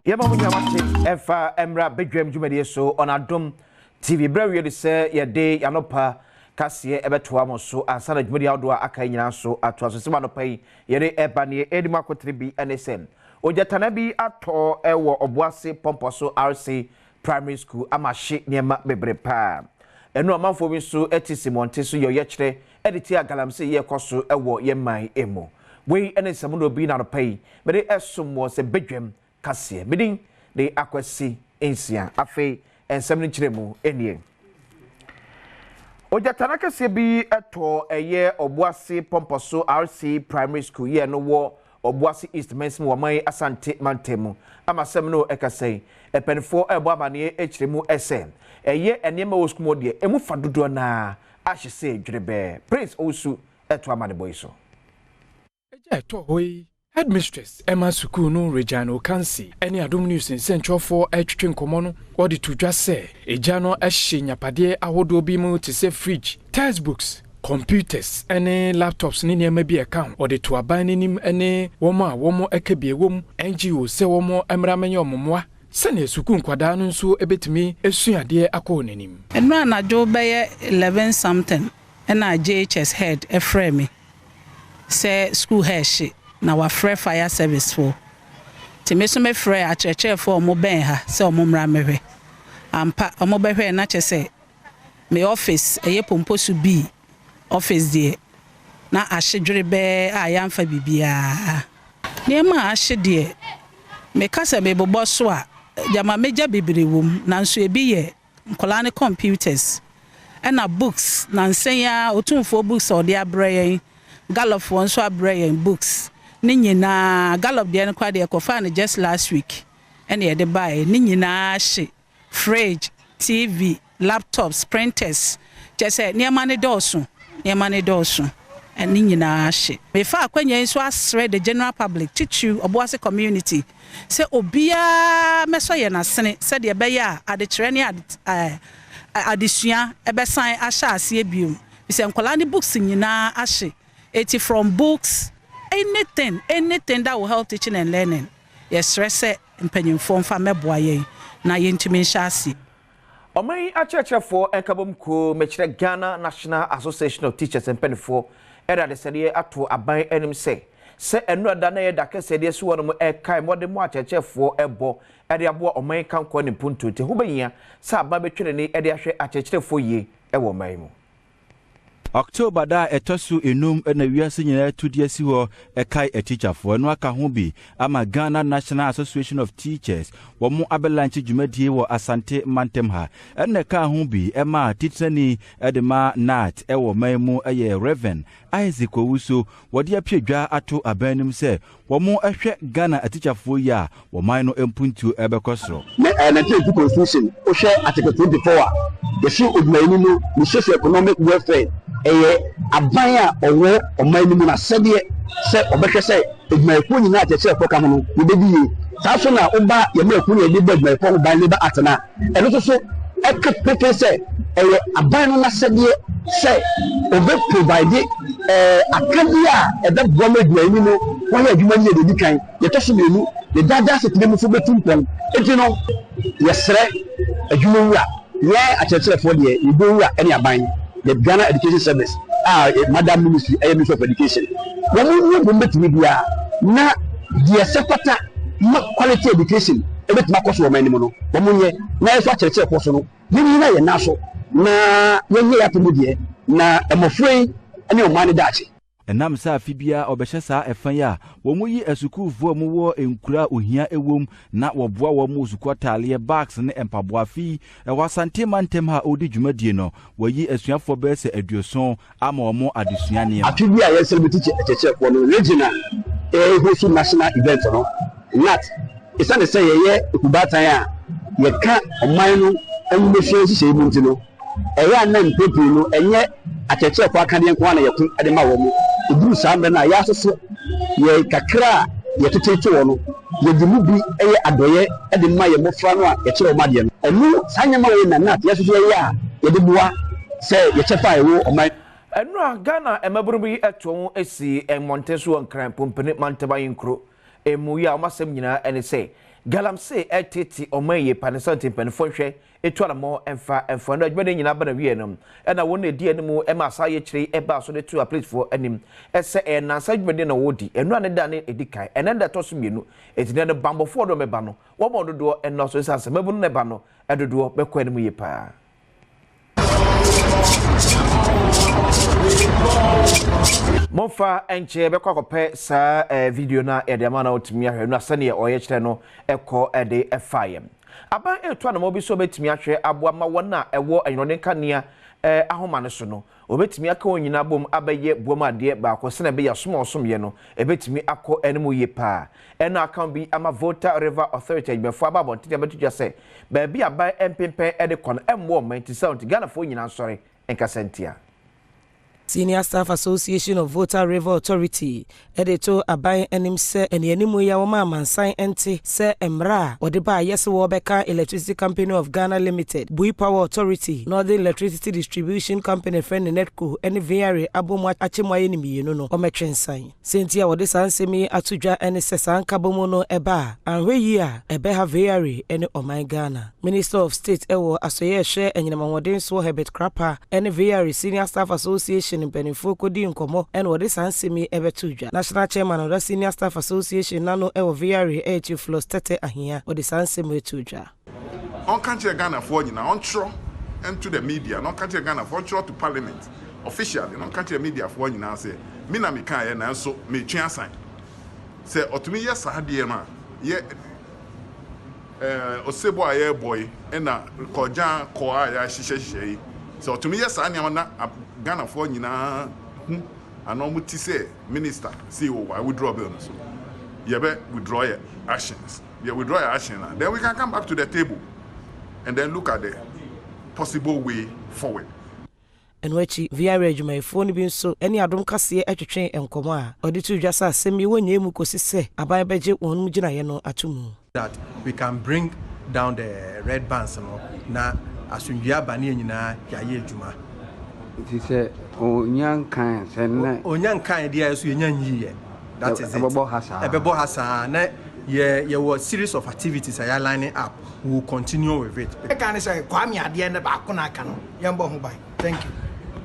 Yɛma mo nyinaa wate ɛfa mmra badwam dwumadie so on Adom TV. Berɛ awie de sɛ yɛde yɛanɔpa kaseɛ ɛbɛtoa mo so ansa na dwumadie ahodoɔ a aka yi nyinaa so atoa so. Sɛ anɔpa yi yɛde ɛba neɛ ɛdi mu akotere bi ɛne sɛ ogyatana bi atɔ ɛwɔ Ɔboase Pɔmpɔso RC Primary School ama ahye nneɛma bebree paa. Ɛno amanfoɔ bi nso ɛte si mmɔnten so yɛ ɔyɛkyerɛ ɛde tia galamsey yi ɛkɔ so ɛwɔ yɛn man mu. Wei ɛne nsɛm no bi na anɔpa yi mede ɛsom wɔ sɛ badwam kaseɛ. Medin de Akwasi Nsia. Afei nsɛm no nkyerɛ mu nie. Ogyatana kɛseɛ bi ɛtɔ ɛyɛ Ɔboase Pɔmpɔso RC Primary School yɛ no wɔ Ɔboase East Mansin wɔ man Asante mantam mu. Ama asɛm no ɛkasa yi, mpanimfoɔ ɛrebɔ amaneɛ akyerɛ mu ɛsɛ ɛyɛ nneɛma wɔ sukuu mu deɛ emu fa dodoɔ naa ahye sɛ dwerebɛɛ. Prince Owusu ɛto amanebɔ yi so. Agya ɛtɔ hɔ yi, headmistress ɛma sukuu no Regina Okansi ɛne Adom News nsɛntwerɛfoɔ ɛretwetwe nkɔmmɔ no, wɔde to dwa sɛ egya no ɛhye nyapadeɛ ahodoɔ bi mu te sɛ fridge, textbooks, computers ɛne laptops ne nneɛma bi ɛka ho. Wɔde to aban n'anim ɛne wɔn a wɔn ɛka bi ɛwɔ mu NGO sɛ wɔn mmra mmɛnyɛ wɔn mmoa sɛnea sukuu nkwadaa no nso ɛbɛtumi esua adeɛ akɔ wɔn anim. Nnura anadwo bɛyɛ 11 something ɛna JHS head ɛfrɛ me sɛ school ha ɛhye na wafrɛ fire service foɔ, nti me nso mefrɛ akyerɛkyerɛfoɔ a ɔmo bɛn ha sɛ ɔmo mmra mmɛhwɛ. Ampa, ɔmo bɛhwɛ na kyerɛ sɛ me office, ɛyɛ Pomposo B office deɛ, na ahye dwerebɛɛ a yɛamfa biribiara. Nneɛma a ahye deɛ, meka sɛ mebobɔ so a, gyama megya bebree wɔ mu, nanso ebi yɛ nkɔlaa ne computers ɛna books. Nansɛn a Otumfoɔ books a ɔde abrɛ yɛn, Gallopfoɔ nso abrɛ yɛn books ne nyinaa. Gallop deɛ no koraa deɛ, ɛkɔfaa no just last week ɛna yɛde baeɛ. Ne nyinaa hye, fridge, TV, laptops, printers, kyerɛ sɛ nneɛma no dɔɔso, nneɛma no dɔɔso, ɛne nyinaa hye. Mefa akwannya yi nso asrɛ the general public, titiriw Ɔboase community, sɛ obiara mɛsɔ yɛn asene sɛdeɛ ɛbɛyɛ a adekyerɛ ne adesua ɛbɛsan ahyɛ aseɛ biom, sɛ nkwadaa ne books nyinaa ahye. Eti from books, anything, anything that will help teaching and learning, yɛsrɛ sɛ mpanyinfoɔ mfa mmɛboa yɛn na yɛntumi nhyɛ aseɛ. Ɔman yi akyerɛkyerɛfoɔ nkabom kuo, mekyerɛ Ghana National Association of Teachers, mpanimfoɔ ɛde adesɛdeɛ ato aban anim sɛ ɛno ɛda na yɛ da kɛseɛ deɛ si wɔn ɛkae mmɔde mu akyerɛkyerɛfoɔ ɛbɔ ɛde aboa ɔman kankɔ ne mpuntuo, nti ho bɛyia sɛ aban bɛtwe n'ani ɛde ahwɛ akyerɛkyerɛfoɔ yie ɛwɔ ɔman yi mu. October da a ɛtɔ so 5 na wiase nyinaa tu de asi hɔ ɛkae atikyafoɔ. Ɛno aka ho bi ama Ghana National Association of Teachers wɔn abɛlaunch dwumadie wɔ Asante mantam ha. Ɛnna ɛka ho bi ɛma titenani ɛde ma NAT ɛwɔ man mu, ɛyɛ Reverend Isaac Owusu, wɔde apue dwa ato aban anim sɛ wɔn ɛhwɛ Ghana atikyafoɔ yi a wɔman no mpuntuo ɛbɛkɔ soro. Ne 1982 constitution, wohwɛ article 24 a, yɛsi odwumayɛni no ne socio economic welfare ɛyɛ aban a ɔwɔ ɔman no mu n'asɛdeɛ sɛ ɔbɛhwɛ sɛ adwumayɛfoɔ nyinaa akyerɛkyerɛfoɔ ka ho no yɛbɛdi yie. Saa so na woba yɛn mmerɛkuo no yɛde bɔ adwumayɛfoɔ ho ban, Labour Act no a, ɛno nso so ɛka pefee sɛ ɛyɛ aban no n'asɛdeɛ sɛ ɔbɛ provide akadeɛ a ɛbɛboa ma adwumayɛni no wɔyɛ adwuma no yɛ deɛ di kan. Yɛtɔ so mmienu, ne daadaa asetena mu nso bɛtu mpɔn. Enti no, yɛsrɛ adwumawura, yɛn akyerɛkyerɛfoɔ deɛ, yɛbɔ wura ne aban, the Ghana Education Service a madam ministry ɛyɛ Ministry of Education, wɔn nyɛ wɔn bɛtumi biara na deɛ sɛ fata ma quality education ɛbɛtumi akɔ so wɔ wɔn anim no, wɔn nyɛ na yɛn nso akyerɛkyerɛfoɔ so no, yɛn nyinaa yɛn nan so na yɛnyɛ yɛn apɛ mu deɛ na mmɔfra yi ne ɔman no daakye. Ɛnam sɛ afe biara ɔbɛhyɛ saa ɛfa yi a wɔn yi asukuufoɔ a wɔwɔ nkura a ohia wɔ na wɔboa wɔn wɔ sukuu ataaleɛ, bags ne mpaboa. Afe yi ɛwɔ Asante mantam ha a ɔredi dwumadie no, wɔyi asuafoɔ bɛyɛ sɛ 70 ama wɔn adesua nneɛma. Afe bi a yɛn celebrate kyerɛkyerɛfoɔ no, region a ɛhost national event no, NAT, ɛsiane sɛ yɛyɛ ekubaatan a yɛka ɔman no nwomasua nhyehyɛe mu nti no, ɛyɛ a na mpɛn pii no ɛnyɛ akyerɛkyerɛfoɔ akadeɛ nko ara na yɛko de ma wɔn. Ɛduru saa mmerɛ no a, yɛasoso yɛ kakra a yɛtete wɔ no, yɛde mu bi yɛ adɔeɛ de ma yɛn mmɔfra no a yɛkyerɛ wɔn adeɛ no. Ɛno saa nneɛma wei na NAT yɛsoso yɛyɛ a yɛde boa sɛ yɛkyɛfa a ɛwɔ ɔman. Ɛno a Ghana mmabunu bi ɛto ho esi mmɔnten so wɔ Nkran Pompene mantam ahenkuro emu yi a wɔn asɛm nyinaa ɛne sɛ Galamsey ɛretete ɔman yie pa ne sɛ nti mpanimfoɔ nhwɛ ɛtu anamɔ ɛmfa ɛmfa no adwuma no nyinaa ba na wie no ɛna wɔn na ɛdi anim ɛma saa yɛkyerɛ yi ɛbaa so de to apolisifoɔ anim ɛsɛ ɛyɛ nnansa dwumadie na wɔredi ɛno a ne da ne ɛdi kan ɛnɛ da ɛtɔ so mmienu ɛti nɛ no bambɔfoɔ dɔm ɛba no wɔn dodoɔ ɛnnɔso ɛsiane sɛ mmabunu no ɛba no ɛdodoɔ bɛkɔ anim yie paa. Momfa nkyɛ yɛbɛkɔ akɔpɛ saa eh, video no a yɛde ama na wotumi ahwɛ no sɛdeɛ ɔyɛ kyerɛ no ɛkɔ ɛde ɛfaeɛ. Aban ɛretu anamɔ bi sɛ ɔbɛtumi ahwɛ aboa ma wɔn a ɛwɔ anyinɔden kanea eh, ahoma no so no wɔbɛtumi aka wɔn nyinaa bom abɛyɛ buam adeɛ baako sɛnea ɛbɛyɛ asom a ɔsomyɛ no ɛbɛtumi akɔ anim yie paa. Ɛna aka bi ama Volta River Authority adwumayɛfoɔ aba abɔnten abɛto dwa sɛ baabi aban mpempɛn de kɔ no ɛmmoa ɔman nti sɛ nti Ghanafoɔ nyinaa nsɔre nkasa ntia. Senior Staff Association of Volta River Authority de to aban anim sɛ anianimu yi a wɔma amansan nte sɛ mmara a wɔde baa yɛ sɛ wɔrebɛka Electricity Company of Ghana Limited, Bui Power Authority, Northern Electricity Distribution Company frɛ no NEDCO ne VRA abɔ mu akyɛ mu ayɛ no mmienu no, wɔmmɛtwe nsan. Sɛ nti a wɔde saa nsɛm yi ato dwa ne sɛ saa nkabom no ba a, anhwɛ yie a, ɛbɛha VRA ne ɔman Ghana. Minister of State wɔ Asɔeɛ a ɛhwɛ Anyinam Ahoɔden soɔ Herbert Krapa ne VRA Senior Staff Association mpanimfoɔ kɔdii nkɔmmɔ na wɔde saa nsɛm yi bɛtoo dwa. National Chairman a ɔda Senior Staff Association no ano wɔ VRA yɛ Theophilus Tetteh Ahia. Ɔde saa nsɛm yi too dwa. Ɔnka nkyerɛ Ghanafoɔ nyinaa, ɔntwerɛ nto the media na ɔnka nkyerɛ Ghanafoɔ, ɔntwerɛ to parliament officially na ɔnka nkyerɛ mediafoɔ nyinaa sɛ me na mekaeɛ nanso metwe asan. Sɛ ɔtumi yɛ saa adeɛ no a, yɛ eh, osebɔ a yɛrebɔ yi ɛna kɔgyan kɔ a yɛahyehyɛhyehyɛ yi, sɛ ɔtumi yɛ saa nneɛma na Ghanafoɔ nyinaa hu anaa wɔn ti sɛ minister sei o, wa withdraw bill no so, yɛbɛ withdraw yɛ actions. Yɛ withdraw yɛ action a, then we can come back to the table and then look at the possible way forward. Ɛno akyi, VRA adwumayɛfoɔ no bi nso ne Adom Kaseɛ twetwee nkɔmmɔ a wɔde too dwa sɛ asɛm yi wɔnnyɛɛ mu kɔsi sɛ aban bɛgye wɔn gyinaeɛ no ato mu. That we can bring down the red bands no na asomdwie aba ne yɛn nyinaa yɛayɛ adwuma. Nti sɛ ɔnya nkae sɛ nnɛ. Ɔnya nkae deɛ a ɛso yɛnya nyiiɛ. That is it. Ɛbɛbɔ ha saa. Ɛbɛbɔ ha saa na yɛ yɛwɔ series of activities a yɛ lining up. We will continue with it. Ɛka ne sɛ Kwame adeɛ no baako na aka no yɛn bɔ ho ban thank you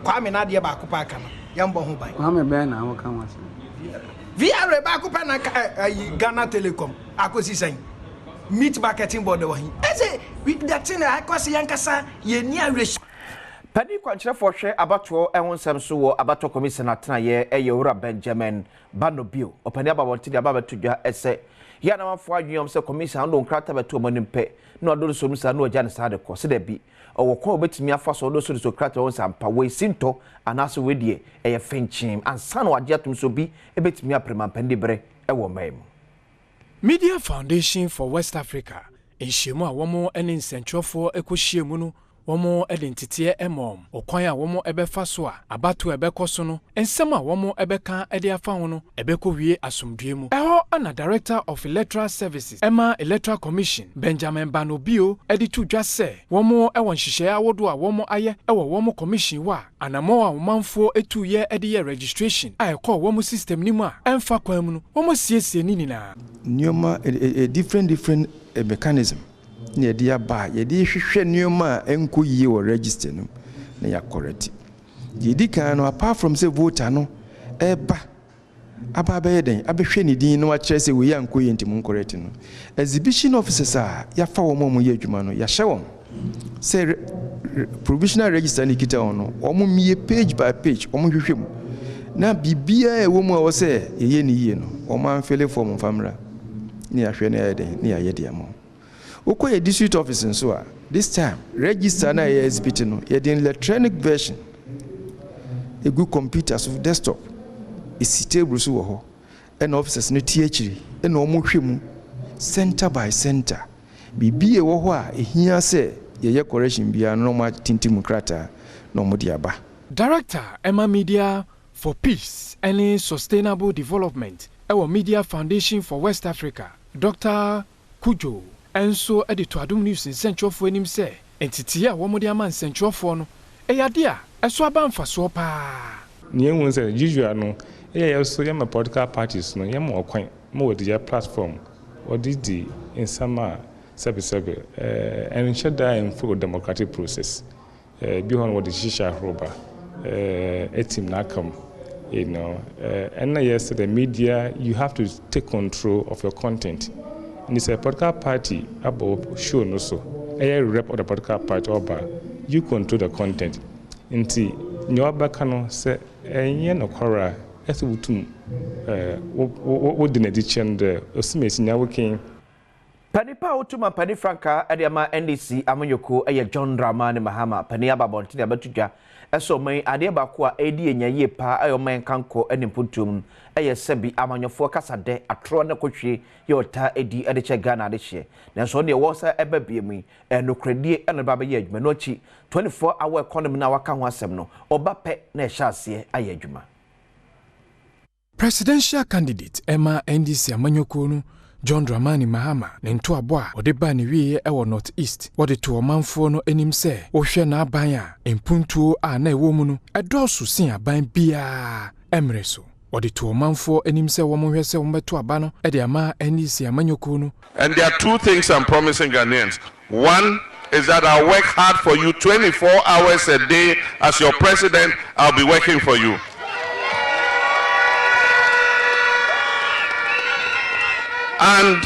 Kwame n'adeɛ baako pɛ aka no yɛn bɔ ho ban. Kwame bɛn na woka ho asɛm? VRA baako pɛ na aka ɛ ayi Ghana Telecom akosi sɛn meat marketing board wɔ he ɛsɛ the thing akɔ sɛ yɛn kasa yɛn ni awerɛhyɛ. Panin kwankyerɛfoɔ hwɛ abatoɔ ho nsɛm so wɔ abatoɔ kɔmisa no atenaeɛ yɛ Owura Benjamin Banobio. Ɔpanin aba abɔnten de aba abɛto dwa sɛ, yɛ a na amanfoɔ adwene wɔn sɛ kɔmisa no de nkrataa bɛto wɔn anim pɛ na ɔde resɔ mu saa na wagya no saa de kɔ. Sɛ dabi, ɔwɔ kwan a ɔbɛtumi afa so ɔde resɔ krataa wɔn sɛ ampa wei sintɔ anaasɛ wei deɛ ɛyɛ fɛnkyeem ansa na wagye atom sɛ obi bɛtumi apere mampanin diberɛ wɔ ɔman mu. Media Foundation for West Africa nhyiamu a wɔn ne nsɛnkyerɛwfoɔ kɔhyia mu no, wɔde nteteɛ ma wɔn ɔkwan a wɔbɛfa so a abatoɔ a ɛbɛkɔ so no, nsɛm a wɔbɛka de afa ho no ɛbɛkɔwie asomdwoeɛ mu. Ɛhɔ na Director of Electoral Services ma Electoral Commission, Benjamin Banobio de to dwa sɛ wɔn wɔ nhyehyɛeɛ ahodoɔ a wɔayɛ wɔ wɔn Commission hɔ a Anamɔn a ɔmanfoɔ tuiɛ de yɛɛ registration a ɛkɔɔ wɔn system no mu a ɛmfa kwan mu no, wɔasiesie ne nyinaa. Nneɛma different different mechanism na yɛde aba a yɛde rehwehwɛ nneɛma a ɛnkɔ yie wɔ register no mu na yɛ correct. Deɛ ɛdi kan no, apart from sɛ voter no ɛreba aba abɛyɛ dɛn abɛhwɛ ne din na wakyerɛ sɛ wei ankɔ yie nti mo ncorrect no. Exhibition officers a yɛafa wɔn a wɔyɛ adwuma no, yɛahyɛ wɔn sɛ provisional register no kita wɔn no, wɔn mmie page by page, wɔn nhwehwɛ mu na biribiara a ɛwɔ mu a ɛwɔ sɛ yɛyɛ ne yie no, wɔn amfele form mfa mmra na yɛahwɛ na yɛayɛ dɛn na yɛayɛ de ama wɔn. Wokɔ yɛ district office nso a, this time register no a yɛ exhibit no, yɛde electronic version egu computer so, desktop, esi table so wɔ hɔ, ɛna officers no te akyiri ɛna wɔn hwɛ mu center by center. Biribi a ɛwɔ hɔ a ehia sɛ yɛyɛ correction biara no na wɔn atintim nkrataa na wɔn de aba. Director ɛma Media for Peace ɛne Sustainable Development ɛwɔ Media Foundation for West Africa, Dɔkta Cudjoe nso de too Adom News nsɛnkyerɛwfoɔ anim sɛ nteteeɛ a wɔde ama nsɛnkyerɛwfoɔ no yɛ adeɛ a ɛso aba mfasoɔ pa ara. Nea ehu ne sɛ usual no eyɛ yɛ so yɛma political parties no yɛma ɔkwan ma wɔde yɛ platform. wɔdze dzi nsɛm a sɛbesɛbe ɛnnhyɛ da mmfollow democratic process. Bi hɔ no wɔdze hyehyɛ ahorow ba etim n'aka mu. Ɛna yɛ sɛ the media, you have to take control of your content. Nti sɛ political party abɔ show no so, ɛyɛ rep of the political party ɔba, you control the content. Nti nea ɔbɛka no sɛ ɛnyɛ nokware a, ɛsɛ wotum wodi n'adi kyerɛ no dɛ osimesi nea woken. Panipa a wotu mampanin frankaa de ama NDC amanyɔkuo yɛ John Dramani Mahama. Panin aba abɔntene abɛto dwa sɛ ɔman yi adeɛ baako a ɛredi yɛn nya yie paa yɛ ɔman nkankɔ ne mpuntuo mu yɛ sɛbi amanyɔfoɔ kasadɛ, atorɔ ne kɔhwie yɛ ɔtaa di de kyɛ Ghana adehyeɛ. Nanso ɔno deɛ ɛwɔ sɛ ɛba bie mu yi, ɛyɛ nokorɛdie na ɔde ba abɛyɛ adwuma. Ɛno akyi, 24 hour economy no a waka ho asɛm no, ɔba pɛ na ɛhyɛ aseɛ ayɛ adwuma. Presidential candidate ma NDC amanyɔkuo no, John Dramani Mahama ne ntoabɔ a ɔde baa n'awieɛ wɔ North East, wɔde too ɔmanfoɔ no anim sɛ wohwɛ n'aban a, mpuntuo a na ɛwɔ mu no dɔɔso sen aban biara mmerɛ so. Wɔde too ɔmanfoɔ anim sɛ wɔnhwɛ sɛ wɔbɛto aba no de ama NDC amanyɔkuo no. And there are two things I'm promising Ghanaians. One is that I'll work hard for you 24 hours a day as your president. I'll be working for you. And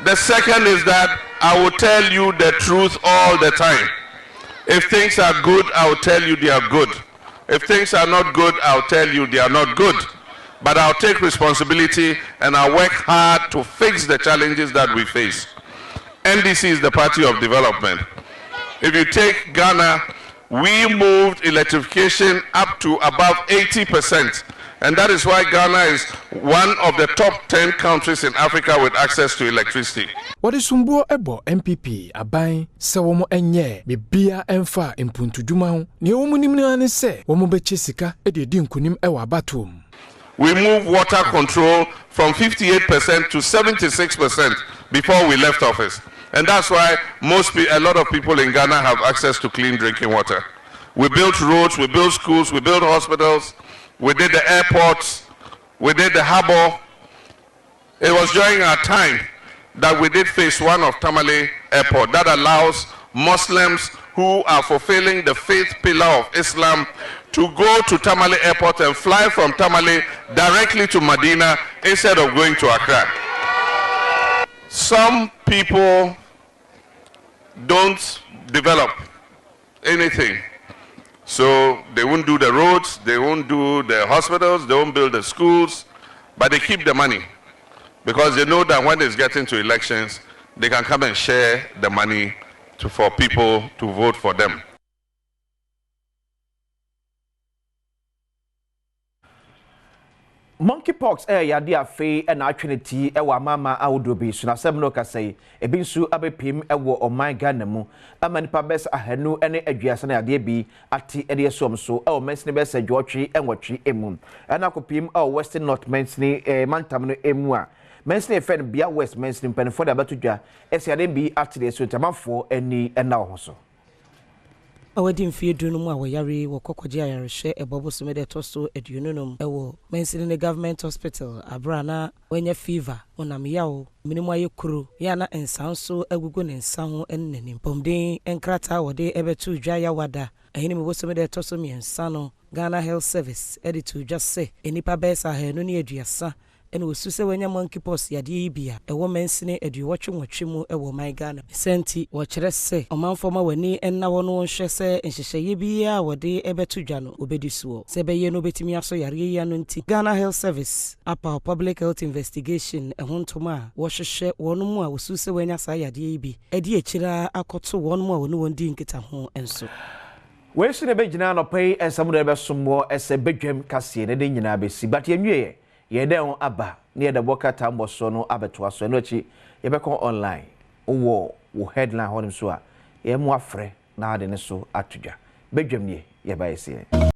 the second is that I will tell you the truth all the time. If things are good, I will tell you they are good. If things are not good, I'll tell you they are not good. But I'll take responsibility and I'll work hard to fix the challenges that we face. NDC is the party of development. If you take Ghana, we moved electrification up to above 80%. And that is why Ghana is one of the top 10 countries in Africa with access to electricity. Wɔde somboɔ bɔ NPP aban sɛ wɔn nyɛɛ biribiara mfaa mpuntudwuma ho. Nea wɔn nim ara ne sɛ wɔn bɛkyɛ sika de adi nkunim wɔ abatoɔ mu. We moved water control from 58% to 76% before we left office. And that's why most a lot of people in Ghana have access to clean drinking water. We built roads, we built schools, we built hospitals, we did the airports, we did the harbor. It was during our time that we did phase one of Tamale Airport that allows Muslims who are fulfilling the faith pillar of Islam to go to Tamale Airport and fly from Tamale directly to Medina instead of going to Accra. Some people don't develop anything. So they won't do the roads, they won't do the hospitals, they won't build the schools, but they keep the money because they know that when it's getting to elections, they can come and share the money to, for people to vote for them. Monkeypox yɛ yadeɛ a afei na atwe ne ti wɔ amanaman ahodoɔ bi so na asɛm no rekasa yi, ebi nso abɛpiem wɔ ɔman Ghana mu ama nnipa bɛyɛ sɛ 230 na yadeɛ bi ate de asi wɔn so wɔ mansini bɛyɛ sɛ 88 mu. Ɛna akɔpiem wɔ Western North mansini mantam no mu a mansini a yɛfrɛ no Bia West mansini mpanimfoɔ de abɛto dwa sɛ yadeɛ bi ate de asi wɔn nti amanfoɔ ani nna wɔn ho so. A wɔadi mfeɛ du no mu a wɔyare yi wɔkɔ kɔgye ayarehwɛ ɛbɔ bosome da ɛtɔ so 25 wɔ mansini no Government Hospital aberɛ a na wanya fever, honam yaw, mene mu ayɛ kuro, yɛ a na nsa nso agugu ne nsa ho ne n'anim. Apɔmuden nkrataa a wɔde bɛtoo dwa Yawada Ahinime bosome da ɛtɔ so mmiɛnsa no, Ghana Health Service de too dwa sɛ nnipa bɛyɛ sɛ 230 na wɔsu sɛ wɔanya monkey pox yadeɛ yi bi a ɛwɔ mansini 88 mu wɔ ɔman Ghana mu. Ne saa nti, wɔkyerɛ sɛ ɔmanfoɔ mma wɔn ani nna hɔ na wɔnhwɛ sɛ nhyehyɛeɛ biara a wɔde bɛto dwa no wɔbɛdi soɔ sɛ ɛbɛyɛ na wɔbɛtumi asɔ yareɛ yi ano nti. Ghana Health Service apaw Public Health Investigation ho ntoma a wɔhwehwɛ wɔn a wɔsu sɛ wɔanya saa yadeɛ yi bi adi akyire ara akɔto wɔn a wɔne wɔn dii nkitaho nso. Wei so na ɛbɛgyina anɔpa yi nsɛm no ɛbɛsom wɔ ɛsɛ badwam kaseɛ na ne nyinaa bɛsi but yɛnwieɛ. Yɛn dɛn ho aba ne yɛde bɔ krataa mbɔsoɔ no abɛtoa so. Ɛno akyi yɛbɛkɔ online. Wowɔ wo headline hɔnom so a, yɛn mo afrɛ na ade no so ato dwa. Badwam nie, yɛba yɛsi yɛn.